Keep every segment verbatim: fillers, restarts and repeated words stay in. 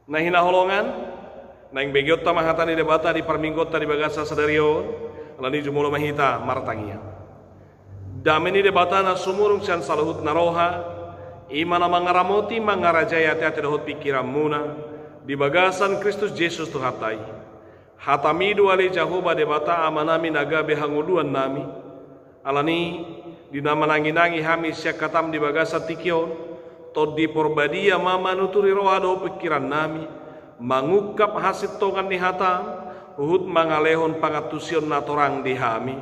Na hinaholongan, naeng begeonta ma hata ni Debata di parmingguonta di bagasan sadari on, alani i jumolo ma hita martangiang. Dame ni Debata na sumurung sian saluhutna roha, i ma na mangaramoti mangarajai ateate dohot pingkiranmuna, di bagasan Kristus Jesus Tuhanta i. Hatami do ale Jahowa Debata Amanami na gabe hangoluannami, alani i, di na mananginangi hami sian hatam di bagasan tingki on, Tondi Porbadia ma manuturi roha dohot pingkirannami, mangungkap hasintongan ni hatam, huhut mangalehon pangantusion na torang di hami.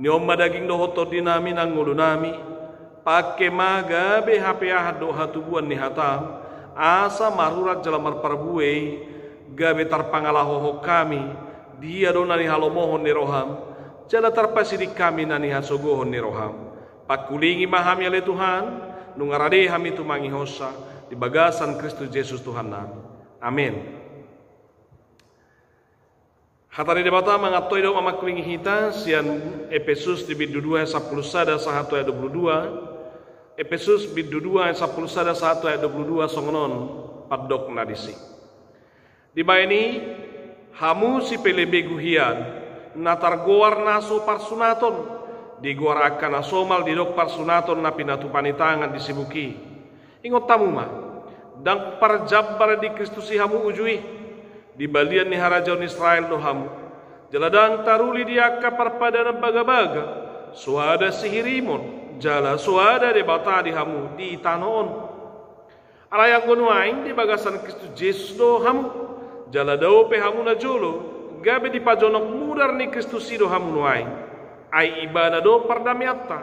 Ni on ma daging dohot tondinami nang ngolunami, pangke ma gabe hapeahan dohot hatubuan ni hatam, asa marurat jala marparbue i, gabe tarpangalahohon hami, dia do na nihalomohon ni roham, jala tarpasiding hami na nihasogohon ni roham. Pangkulingi ma hami ale Tuhan, nunga rade hami tumangihonsa, di bagasan Kristus Jesus Tuhannami. Amen. Hata ni Debata mangantoi dohot mamangkulingi hita, sian Epesus di bindu dua ayat sampulu sada sahat tu ayat dua pulu dua, Epesus bindu dua ayat sampulu sada sahat tu ayat dua pulu dua songon on pandokna disi. Dibaen i, hamu sipelebegu hian, na targoar na so parsunaton, digoar angka na somal didok parsunaton na pinatupa ni tangan di sibuk i. Ingot hamu ma, ndang parjambar di Kristus i hamu uju i, di balian ni harajaon Israel do hamu. Jala ndang taruli di angka parpadanan bagabaga, soada sihirimon, jala soada debata di hamu di tano on. Alai anggo nuaeng di bagasan Kristus Jesus do hamu, jala dao pe hamu na jolo, gabe dipajonok mudar ni Kristus i do hamu nuaeng. Ai Ibana do pardameanta,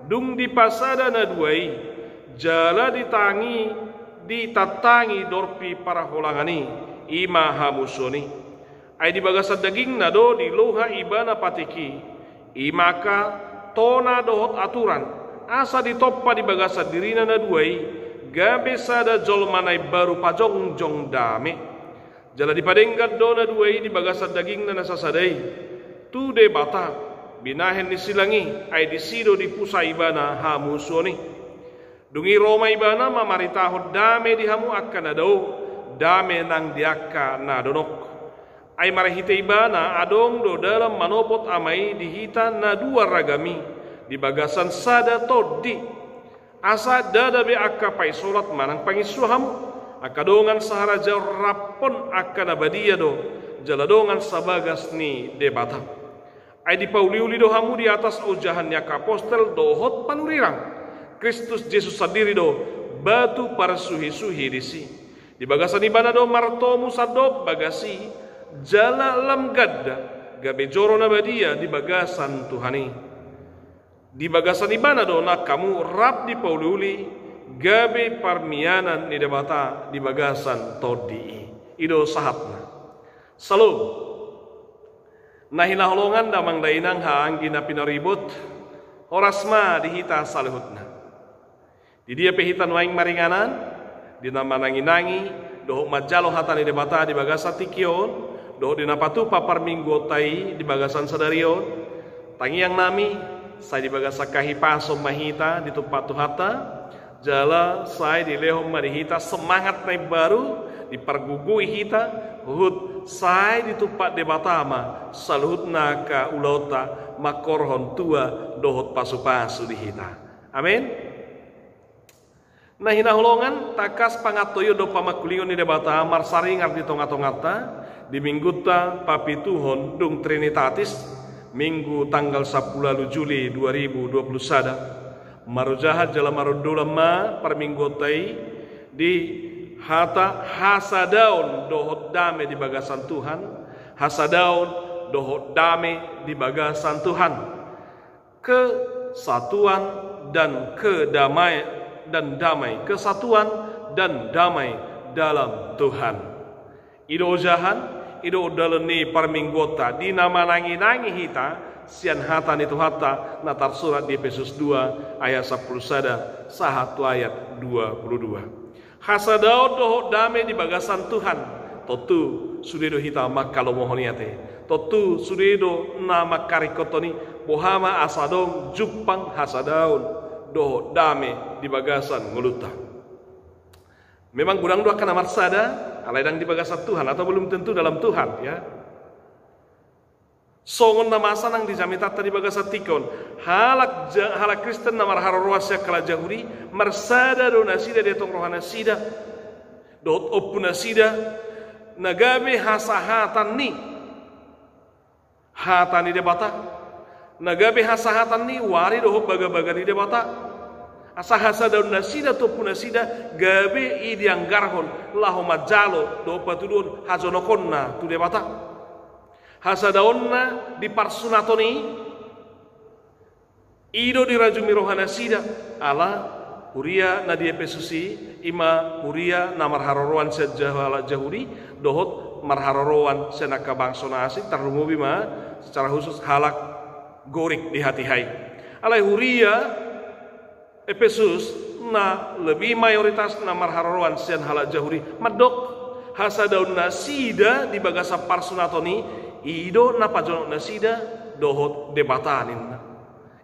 dung dipasada na dua i, jala ditangi, ditantangi dorpi parholangan i, i ma hamusuon i. Ai di bagasan dagingna do diloha Ibana patik i, i ma angka tona dohot aturan, asa ditompa di bagasan dirina na dua i, gabe sada jolma na imbaru pajongjong dame. Jala dipadenggan do na dua i di bagasan dagingna na sasada i tu Debata, binahen ni silang i, ai disi do dipusa Ibana hamusuon i. Dung i ro ma Ibana mamaritahon dame di hamu angka na dao, dame nang di angka na donok. Ai marhite Ibana adong do dalan manopot Ama i di hita na dua ragam i, di bagasan sada tondi. Asa ndada be angka paisolat manang panginsuan hamu, angka dongan saharajaon raphon angka na badia do, jala dongan sabagas ni Debata. Ai dipauliuli do hamu di atas ojahan ni angka apostel dohot panurirang. Kristus Jesus sandiri do batu parsuhisuhi disi. Di bagasan Ibana do martomu sandok bagas i, jala lam ganda, gabe joro na badia di bagasan Tuhan i. Di bagasan Ibana do nang hamu rap dipauliuli, gabe parmianan ni Debata di bagasan tondi i. I do sahatna. Salom. Na hinaholongan damang dainang, haha anggi na pinaribot, horas ma di hita saluhutna. Di dia pe hita nuaeng maringanan, di na mananginangi dohot manjalo hata ni Debata di bagasan tingki on, dohot di na patupa parmingguonta i di bagasan sadari on, tangiangnami, sai di bagasan hahipason ma hita ditumpak Tuhanta, jala sai dilehon ma di hita semangat na imbaru, dipargogoi hita, huhut sai ditumpak Debata ma saluhutna angka ulaonta, mangkorhon tua dohot pasupasu di hita. Amen. Na hinaholongan, tangkas pangantoion dohot pamangkulingon ni Debata marsaringar di tongatonganta, di minggunta papituhon dung Trinitatis, Minggu tanggal sampulu ualu Juli dua ribu dua pulu sada. Marojahan jala marundulan ma parmingguonta i di hata hasadaon dohot dame di bagasan Tuhan, hasadaon dohot dame di bagasan Tuhan. Kesatuan dan kedamai-, dan damai, kesatuan dan damai dalam Tuhan. I do ojahan, i do dalan ni parmingguonta, di na mananginangi hita, sian hata ni Tuhanta, na tarsurat di Epesus dua, ayat sampulu sada, sahat tu ayat dua pulu dua. Hasadaon dohot dame di bagasan Tuhan. Tontu, sude do hita mangkalomohon i ate. Tontu, sude do na mangkaringkothon i, boha ma asa adong jumpang hasadaon dohot dame di bagasan ngolunta. Memang godang do angka na marsada, alai ndang di bagasan Tuhan, atau belum tentu dalam Tuhan, ya. Songon na masa nang di jamitanta di bagasan tingki on. Halak ja-, halak Kristen na marharoroan sian halak Jahudi, marsada do nasida di tongtong rohanasida dohot ompunasida, na gabe hasahatan ni hata ni Debata, na gabe hasahatan ni wari dohot bagabaga ni Debata. Asa hasadaonnasida tu ompunasida gabe i dianggarhon laho manjalo dohot patuduhon hajonokonna tu Debata. Hasadaonna di parsunaton i, i do dirajumi rohanasida, ala huria na di Epesus i, i ma huria na marharoroan sian ja-, halak Jahudi, dohot marharoroan sian angka bangso na asing, tarlumobi ma secara khusus halak Gorik di hatiha i. Alai huria Epesus na lebih mayoritas na marharoroan sian halak Jahudi, mandok hasadaonnasida di bagasan parsunaton i, i do na pajonoknasida dohot Debata ninna.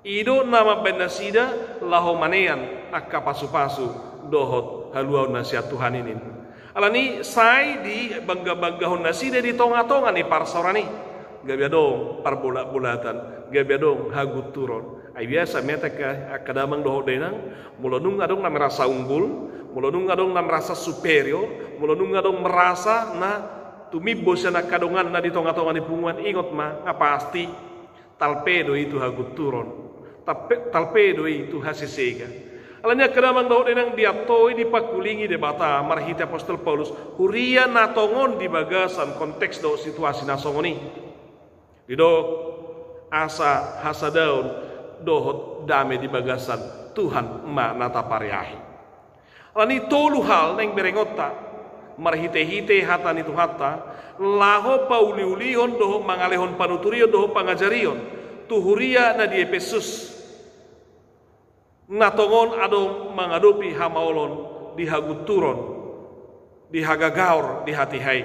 I do na mambahen nasida laho manean angka pasupasu dohot haluaon na sian Tuhan i ninna. Alani sai dibanggabanggahon nasida di tongatonga ni parsaoran i. Gabe adong parbolatbolatan, gabe adong hagunturon. Ai biasa mete angka, angka damang dohot dainang, molo nunga adong na merasa unggul, molo nunga adong na merasa superior, molo nunga adong merasa na tumimbo sian angka donganna di tongatonga ni punguan, ingot ma, nga pasti talpe do i tu hagunturon. Talpe, talpe do i tu hasesega. Alani angka damang dohot dainang, diantoi, dipangkulingi Debata marhite apostel Paulus huria na tongon di bagasan konteks dohot situasi na songon i. Didok, asa hasadaon dohot dame di bagasan Tuhan ma na tapariahi. Alani tolu hal naeng berengonta marhitehite hata ni Tuhanta, laho pauliulihon dohot mangalehon panuturion dohot pangajarion tu huria na di Epesus, na tongon adong mangadopi hamaolon di hagunturon, di hagagaor di hatiha i.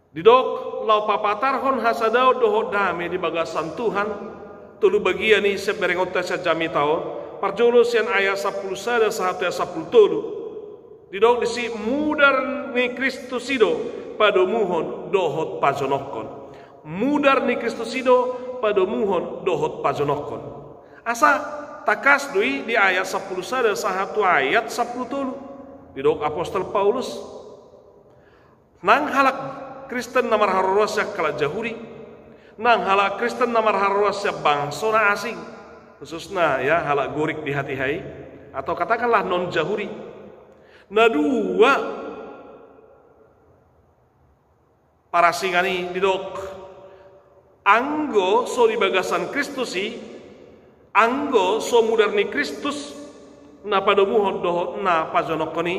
Didok, laho papatarhon hasadaon dohot dame di bagasan Tuhan, tolu bagian i sian berengonta sian jamita on, parjolo sian ayat sampulu sada sahat tu ayat sampulu tolu. Didok disi, mudar ni Kristus i do padomuhon dohot pajonokhon. Mudar ni Kristus i do padomuhon dohot pajonokhon. Asa tangkas do i di ayat sampulu sada sahat tu ayat sampulu tolu. Didok apostel Paulus, nang halak Kristen na marharoroan sian halak Jahudi, nang halak Kristen na marharoroan sian bangso na asing, khususna, ya, halak Gorik di hatiha i, atau katakanlah non Jahudi. Na dua parasingan i didok, anggo so di bagasan Kristus i, anggo so mudar ni Kristus na padomuhon dohot na pajonokhon i,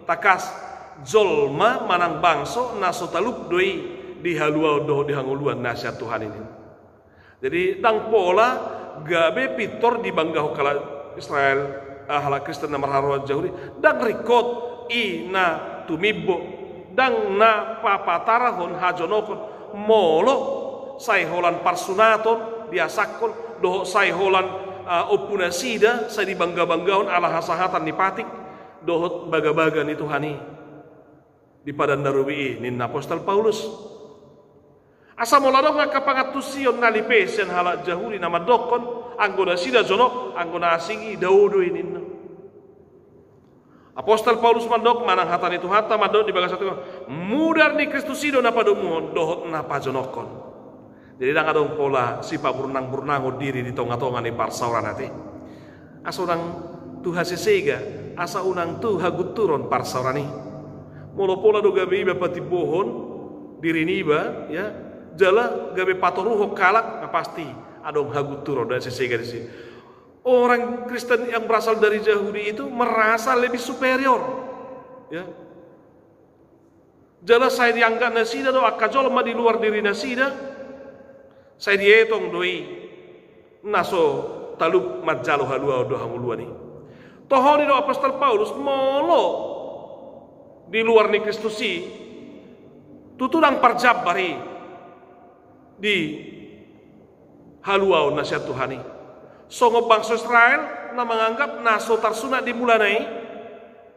tangkas jolma manang bangso na so talup do i di haluaon dohot di hangoluan na sian Tuhan i. Jadi ndang pola gabe pintor dibanggahon halak Israel, ah, halak Kristen na marharoroan Jahudi, ndang ringkot i na tumimbo, ndang na papatarhon hajonokhon, molo sai holan parsunaton diasakhon, dohot sai holan, ah, ompunasida sai dibanggabanggahon ala hasahatan ni patik dohot bagabaga ni Tuhan i di Padan na Robi i, ninna apostel Paulus. Asa molo adong angka pangantusion na lipe sian halak Jahudi na mandokhon, anggo nasida jonok, anggo na asing i dao do i ninna. Apostel Paulus mandok, manang hata ni Tuhanta mandok di bagasan Tuhan, mudar ni Kristus i do na padomuhon dohot na pajonokhon. Jadi ndang adong pola sipaburnangburnangon diri di tongatonga ni parsaoran, ate. Asa unang tu hasesega, asa unang tu hagunturon parsaoran i. Molo pola do gabe iba patimbohon diri niba, ya, jala gabe patoruhon halak, na pasti adong hagunturon dohot hasesega disi. Orang Kristen yang berasal dari Jahudi itu merasa lebih superior, ya. Jala sai dianggap nasida do angka jolma di luar diri nasida, sai dietong do i na so talup manjalo haluaon dohot hangoluan i. Toho didok apostel Paulus, molo di luar ni Kristus i, tutu ndang parjambar i di haluaon na sian Tuhan i. Songon bangso Israel na manganggap na so tarsunat di mulana i,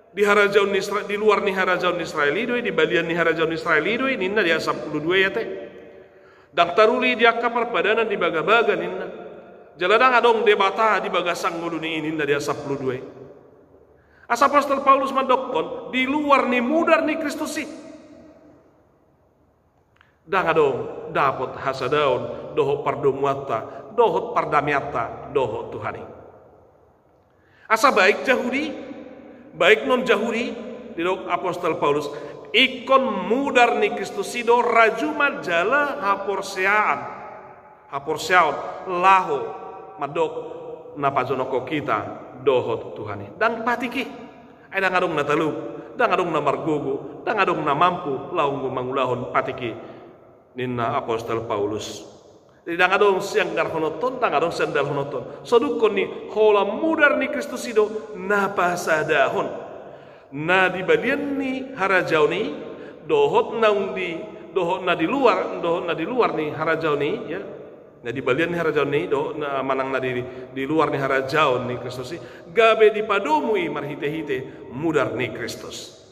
Di harajaon ni Isra-, di luar ni harajaon ni Israel i do i, di balian ni harajaon ni Israel i do i, ninna di ayat sampulu dua i ate. Ndang taruli di angka parpadanan di bagabaga ninna. Jala ndang adong Debata di bagasan ngoluna i ninna di ayat sampulu dua i. Asa apostel Paulus mandokkon, di luar ni mudar ni Kristus i. Ndang adong dapot hasadaon dohot pardomuanta, dohot pardameanta, dohot Tuhan i. Asa baik Jahudi, baik non Jahudi, didok apostel Paulus, ingkon mudar ni Kristus i do rajuma jala haporseaon. Haporseaon, laho, mandok, na pajonokhon hita, dohot Tuhan i. Ndang patik i. Ai ndang adong na talup, ndang adong na margogo, ndang adong na mampu, laho mangulahon patik i. Ninna apostel Paulus. Jadi ndang adong sianggarhononton, ndang adong siandalhononton. Sodungkon ni holan mudar ni Kristus i do na pasadahon. Na di balian ni harajaon i, dohot naung di, dohot na di luar, dohot na di luar ni harajaon i, ya. Na di balian ni harajaon i, dohot na manang na di, di luar ni harajaon ni Kristus i, gabe dipadomu i marhitehite mudar ni Kristus.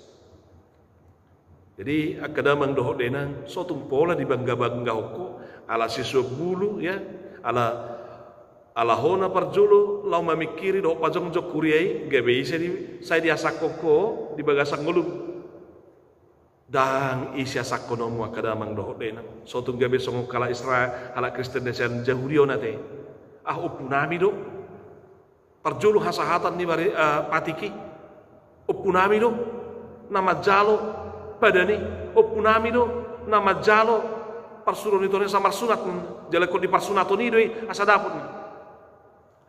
Jadi, angka damang dohot dainang, so tung pola dibanggabanggahon ho, ala sisuan bulu, ya, ala, ala ho na parjolo, laho mamingkiri dohot pajongjong huria i, gabe i sai di, sai diasakhon ho, di bagasan ngolum. Ndang i siasakhononmu angka damang dohot dainang. So tung gabe songon halak Israel, halak Kristen na sian Jahudi on ate. Ah, ompunami do. Parjolo hasahatan ni bari, eh, patik i. Ompunami do na manjalo padan i. Ompunami do na manjalo parsuruon ni Tuhan i asa marsunat. Jala ingkon diparsunathon i do i asa dapot.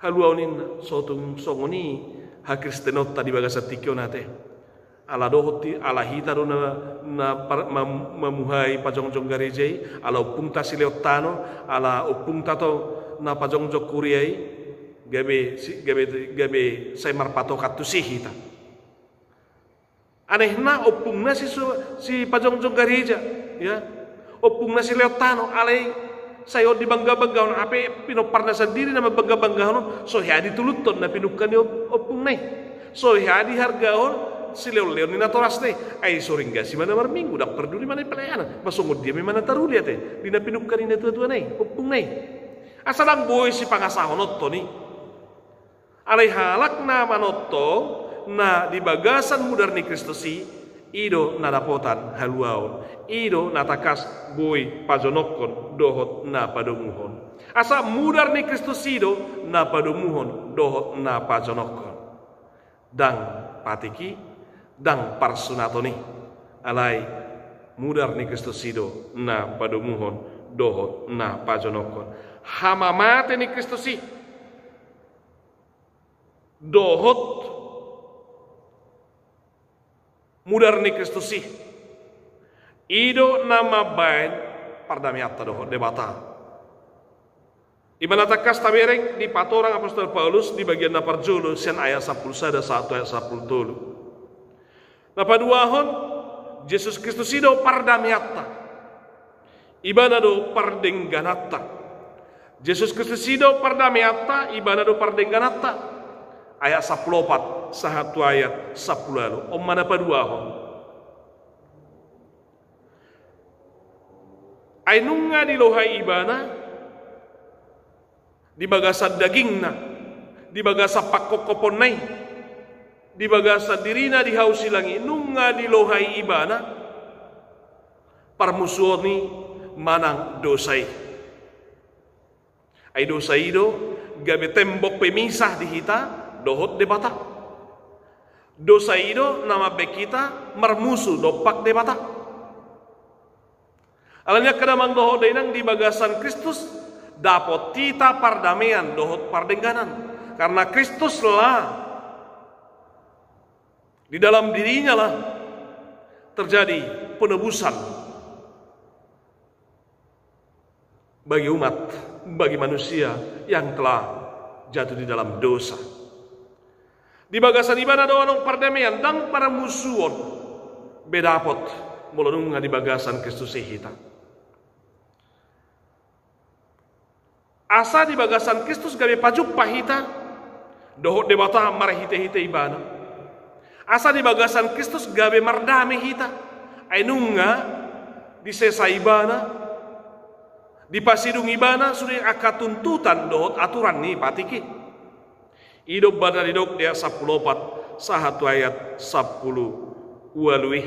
Haluaon ninna, so tung songon i hakristenonta di bagasan tingki on ate. Ala dohot i, ala hita do na, na par-, mam-, mamuhai pajongjong gareja i, ala ompungta silehon tano, ala ompungta do na pajongjong huria i, gabe si-, gabe, gabe sai marpatokan tusi hita. Anehna ompungna si su-, sipajongjong gareja, ya. Ompungna silehon tano, alai sai on dibanggabanggahon, hape pinomparna sandiri na mambanggabanggahon on, so hea dituluthon na pinungka ni om-, ompungna i. So hea dihargaon silehonlehon ni natorasna i. Ai so ringgas i ma na marminggu, ndang parduli ma na i pelayanan. Ba songon dia ma i ma na taruli ate di na pinungka ni natuatuana i, ompungna i. Asa ndang boi sipangasahononton i. Alai halak na manongtong na di bagasan mudar ni Kristus i, i do na dapotan haluaon, i do na tangkas boi pajonokhon dohot na padomuhon. Asa mudar ni Kristus i do na padomuhon dohot na pajonokhon. Ndang patik i, ndang parsunaton i. Alai mudar ni Kristus i do na padomuhon dohot na pajonokhon. Hamamate ni Kristus i dohot mudar ni Kristus i, i do na mambaen pardameanta dohot Debata. I ma na tangkas tabereng dipatorang apostel Paulus di bagian na parjolo sian ayat sampulu sada sahat tu ayat sampulu tolu. Na paduahon, Jesus Kristus i do pardameanta. Ibana do pardenggananta. Jesus Kristus i do pardameanta, ibana do pardenggananta. Ayat sampulu opat sahat tu ayat sampulu ualu. On ma na paduahon. Ai nunga dilohai ibana, di bagasan dagingna, di bagasan pangkophoponna i, di bagasan dirina di hau silang i, nunga dilohai ibana parmusuon i manang dosa i. Ai dosa i do gabe tembok pemisah di hita dohot Debata. Dosa i do na mambaen hita marmusu dompak Debata. Alani i angka damang dohot dainang, di bagasan Kristus dapot hita pardamean dohot pardengganan. Karena Kristuslah, di dalam dirinya lah terjadi penebusan bagi umat, bagi manusia yang telah jatuh di dalam dosa. Di bagasan ibana do annon pardamean, ndang parmusuon be dapot molo nunga di bagasan Kristus i hita. Asa di bagasan Kristus gabe pajumpa hita dohot Debata marhitehite ibana. Asa di bagasan Kristus gabe mardame hita. Ai nunga disesa ibana, dipasidung ibana sude angka tuntutan dohot aturan ni patik i. I do umbahen na didok di ayat sampulu opat sahat tu ayat sampulu ualu i.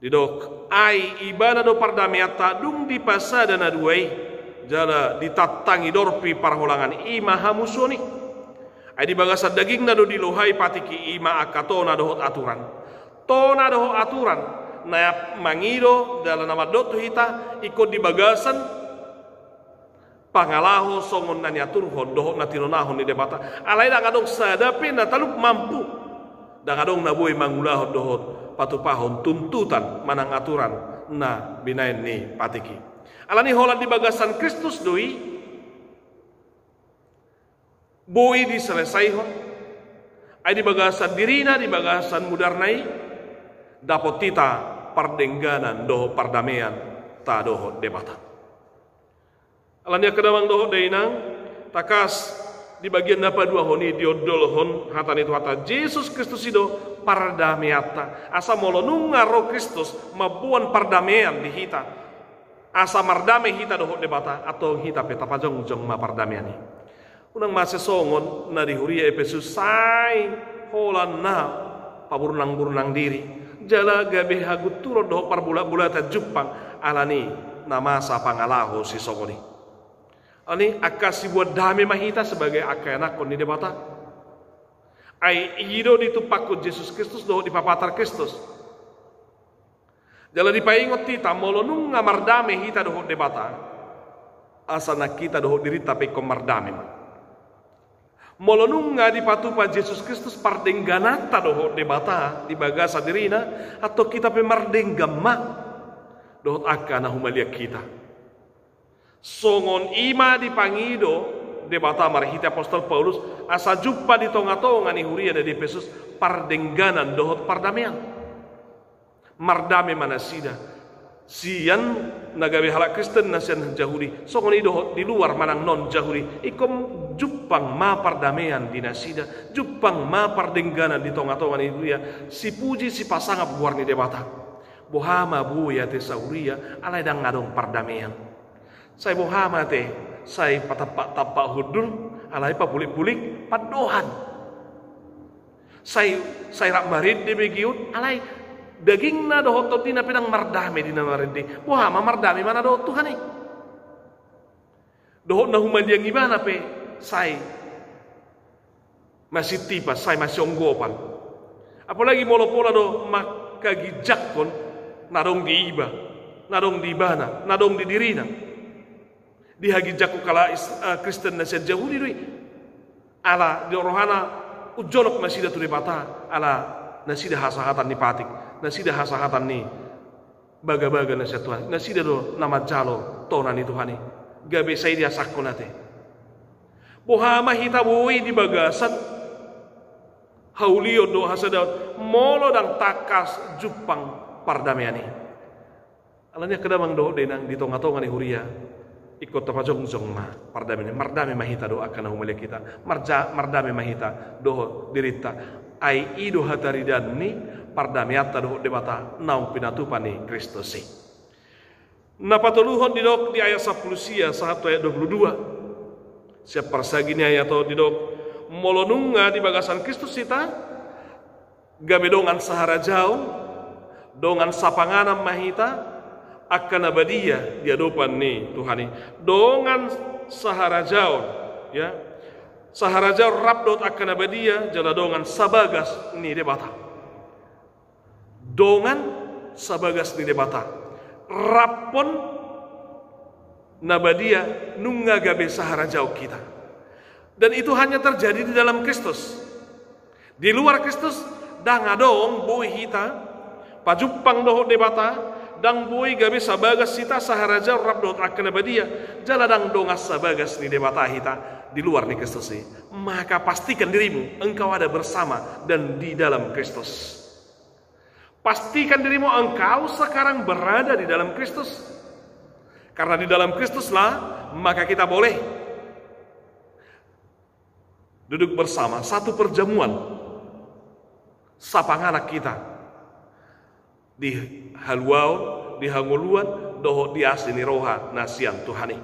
Didok, ai ibana do pardameanta dung dipasada na dua i, jala ditangtangi dorpi parholangan i ma hamusuon i. Ai di bagasan dagingna do dilohai patik i, i ma angka tona dohot aturan. Tona dohot aturan, na mangido jala na mandok tu hita, ingkon di bagasan pangalaho songon na niaturhon dohot na tinonahon ni Debata. Alai ndang adong sada pe na talup mampu. Ndang adong na boi mangulahon dohot patupahon tuntutan manang aturan na binahen ni patik i. Alani holan di bagasan Kristus do i boi diselesaihon. Ai di bagasan dirina, di bagasan mudarna i, dapot hita pardengganan dohot pardamean ta dohot Debata. Alani angka damang dohot dainang, tangkas di bagian na paduahon i diondolhon hata ni Tuhanta, Jesus Kristus i do pardameanta. Asa molo nunga ro Kristus mamboan pardamean di hita, asa mardame hita dohot Debata, antong hita pe tapajongjong ma pardamean i. Unang mase songon na di huria Epesus, sai holan na paburnang-burnang diri, jala gabe hagunturon dohot parbulat-bulatan jumpang, alani na masa pangalaho sisongon i. Alani angka siboan dame ma hita sebagai angka ianakhon ni Debata. Ai i do ditumpakkon Jesus Kristus dohot dipapatar Kristus. Jala dipaingot hita, molo nunga mardame hita dohot Debata, asa nang hita dohot dirinta pe ingkon mardame ma. Molo nunga dipatupa Jesus Kristus pardenggananta dohot Debata di bagasan dirina, antong hita pe mardenggan ma dohot angka na humaliang hita. Songon i ma dipangido Debata marhite apostel Paulus, asa jumpa di tonga-tonga ni huriana di Epesus pardengganan dohot pardamean. Mardame ma nasida, sian na gabe halak Kristen na sian Jahudi, songon i dohot di luar manang non Jahudi, ingkon jumpang ma pardamean di nasida, jumpang ma pardengganan di tonga-tonga ni huria, sipuji sipasangap goar ni Debata. Boha ma boi ate sahuria, alai ndang adong pardamean. Sai boha ma ate, sai patampak-tampak hundul, alai papulik-pulik pandohan. Sai, sai rap marende be giot, alai dagingna dohot tondina pe ndang mardame di na marende. Boha ma mardame ma na dohot Tuhan i. Dohot na humaliang ibana pe sai masintipan, sai masionggopan. Apalagi molo pola do mangkaginjangkon na adong di iba, na adong di ibana, na adong di dirina. Dihaginjangkon halak Is-, eh, Kristen na sian Jahudi do i. Ala di rohana unjolok nasida tu Debata, ala nasida hasahatan ni patik, nasida hasahatan ni bagabaga na sian Tuhan, nasida do na manjalo tona ni Tuhan i. Gabe sai diasangkon ate. Boha ma hita boi di bagasan haulion dohot hasadaon, molo ndang tangkas jumpang pardamean i. Alani angka damang dohot dainang, di tonga-tonga ni huria, ingkon tapajongjong ma pardamean i. Mardame ma hita dohot angka na humaliang hita, marja-, mardame ma hita dohot dirinta. Ai i do hataridaan ni pardameanta dohot Debata naung pinatupa ni Kristus i. Na patoluhon didok di ayat sampulu sia sahat tu ayat dua pulu dua. Sian parsagi ni ayat on didok, molo nunga di bagasan Kristus hita, gabe dongan saharajaon, dongan sapanganan ma hita, angka na badia di adopan ni Tuhan i. Dongan saharajaon, ya. Saharajaon rap dohot angka na badia, jala dongan sabagas ni Debata. Dongan sabagas ni Debata. Raphon na badia nunga gabe saharajaon hita. Dan itu hanya terjadi di dalam Kristus. Di luar Kristus, ndang adong boi hita pajumpang dohot Debata, ndang boi gabe sabagas hita saharajaon rap dohot angka na badia, jala ndang dongan sabagas ni Debata hita di luar ni Kristus i. Maka pastikan dirimu, engkau ada bersama dan di dalam Kristus. Pastikan dirimu engkau sekarang berada di dalam Kristus. Karena di dalam Kristuslah, maka kita boleh duduk bersama, satu perjamuan. sapanganan hita di haluaon, di hangoluan, dohot di asi ni roha na sian Tuhan i.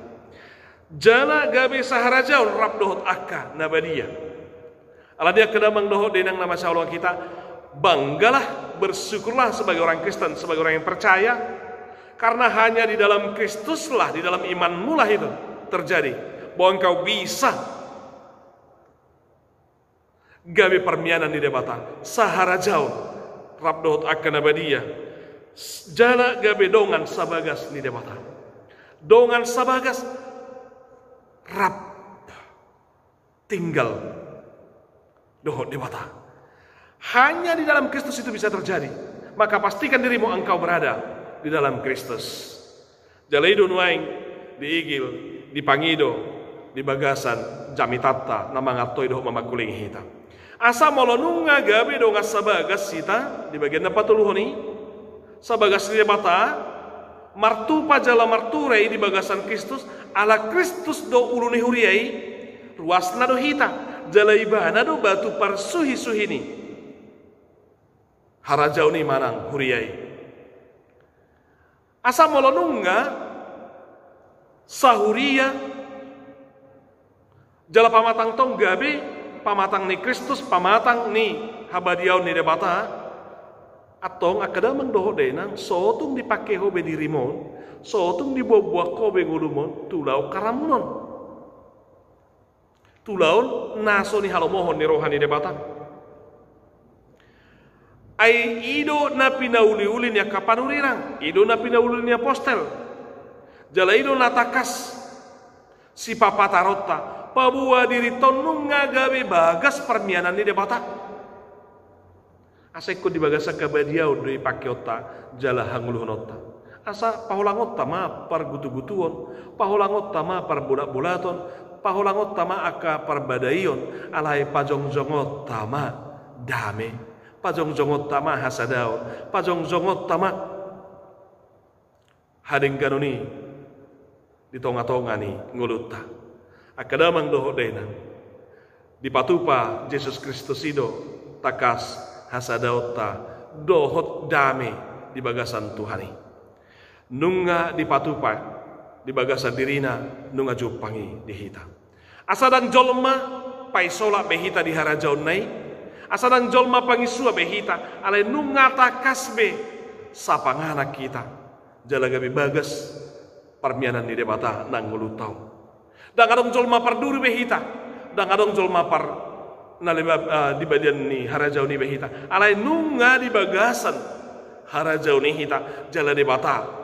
Jala gabe saharajaon rap dohot angka na badia. Alani i angka damang dohot dainang na masihaholongan hita, banggalah, bersyukurlah sebagai orang Kristen, sebagai orang yang percaya, karena hanya di dalam Kristuslah, di dalam imanmulah itu terjadi, bahwa engkau bisa gabe parmianan ni Debata, saharajaon rap dohot angka na badia, jala gabe dongan sabagas ni Debata. Dongan sabagas rap tinggal dohot Debata. Hanya di dalam Kristus itu bisa terjadi. Maka pastikan dirimu engkau berada di dalam Kristus. Jala i do nuaeng diigil, dipangido di bagasan jamitanta na mangaltoi dohot mamangkulingi hita. Asa molo nunga gabe dongan sabagas hita di bagian na patoluhon i, sabagas ni Debata, martupa jala martura i di bagasan Kristus, ala Kristus do ulu ni huria i, ruasna do hita, jala Ibana do batu parsuhisuhi ni harajaon i manang huria i. Asa molo nunga sahuria jala pamatang tong gabe pamatang ni Kristus, pamatang ni habadiaon ni Debata, antong angka damang dohot dainang, so tung dipangke ho be dirim on, so tung diboakboak ho be ngolum on tu ulaon haramun on. Tu ulaon na so nihalomohon ni roha ni Debata. Ai i do na pinauliuli ni angka panurirang, i do na pinauliuli ni apostel. Jala i do na tangkas sipapataronta, paboa dirinta on nunga gabe bagas parmianan ni Debata. Asa ingkon di bagasan habadiaon do i pangkeonta jala hangoluhononta. Asa paholangonta ma pargutugutuon, paholangonta ma parbolatbolaton, paholangonta ma angka parbadaion, alai pajongjongonta ma dame, pajongjongonta ma hasadaon, pajongjongonta ma hadengganon i di tongatonga ni ngolunta. Angka damang dohot dainang, dipatupa Jesus Kristus i do tangkas hasadaonta dohot dame di bagasan Tuhan i. Nunga dipatupa di bagasan dirina, nunga jumpang i di hita. Asa ndang jolma paisolat be hita di harajaonna i, asa ndang jolma pangisua be hita, alai nunga tangkas be sapanganan hita, jala gabe bagas parmianan ni Debata nang ngolunta on. Ndang adong jolma parduri be hita, ndang adong jolma par na leba, eh, di bagian ni harajaon i be hita, alai nunga di bagasan harajaon i hita, jala Debata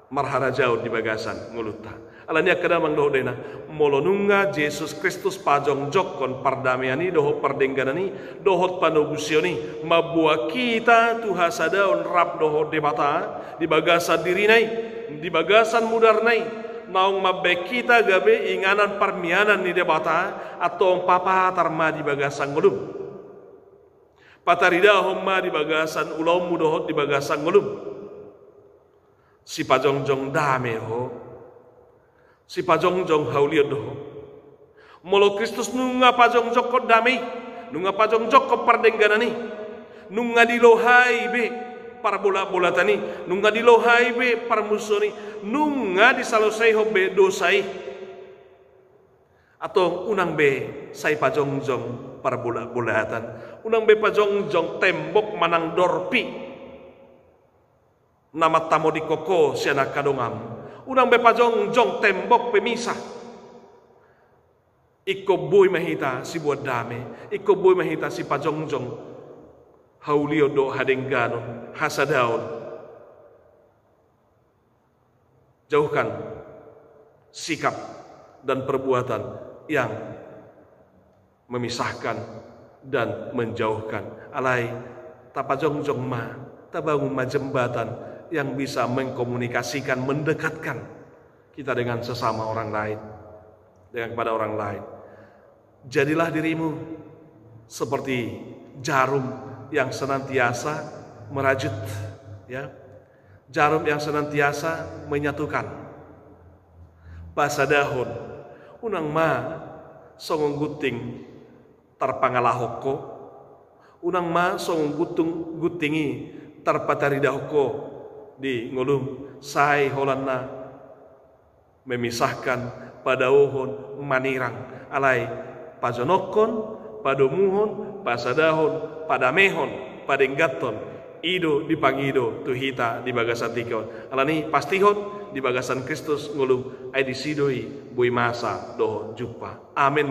marharajaon di bagasan ngolunta. Alani i angka damang dohot dainang, molo nunga Jesus Kristus pajongjongkon pardamean i dohot pardengganan i dohot panobusion i, mamboan hita tu hasadaon rap dohot Debata di bagasan dirina i, di bagasan mudarna i, naung mambahen hita gabe inganan parmianan ni Debata, antong papatar ma di bagasan ngolum. Pataridahon ma di bagasan ulaonmu dohot di bagasan ngolum. Sipajongjong dame ho, sipajongjong haulion do ho. Molo Kristus nunga pajongjongkon dame i, nunga pajongjongkon pardengganan i, nunga dilohai be parbolatbolatan i, nunga dilohai be parmusuon i, nunga disalesaihon be dosa i, antong unang be sai pajongjong parbolatbolatan, unang be pajongjong tembok manang dorpi na mantamodingkon ho sian angka donganmu. Unang be pajongjong tembok pemisah. Ingkon boi ma hita siboan dame, ingkon boi ma hita sipajongjong haulion dohot hadengganon, hasadaon. Jauhkan sikap dan perbuatan yang memisahkan dan menjauhkan. Alai tapajongjong ma, tabangun ma jembatan yang bisa mengkomunikasikan, mendekatkan kita dengan sesama orang lain, dengan kepada orang lain. Jadilah dirimu seperti jarum yang senantiasa merajut, ya. Jarum yang senantiasa menyatukan. Pasadahon, unang ma songon gunting tarpangalahon ho, Unang ma songon guntung gunting i tarpataridahon ho di ngolum, sai holan na memisahkan, padaohon, manirang. Alai pajonokkon, padomuhon, pasadahon, padamehon, padengganhon, i do dipangido tu hita di bagasan tingki on. Alani pastihon di bagasan Kristus ngolum, ai disi do i boi masa dohot jumpa. Amen.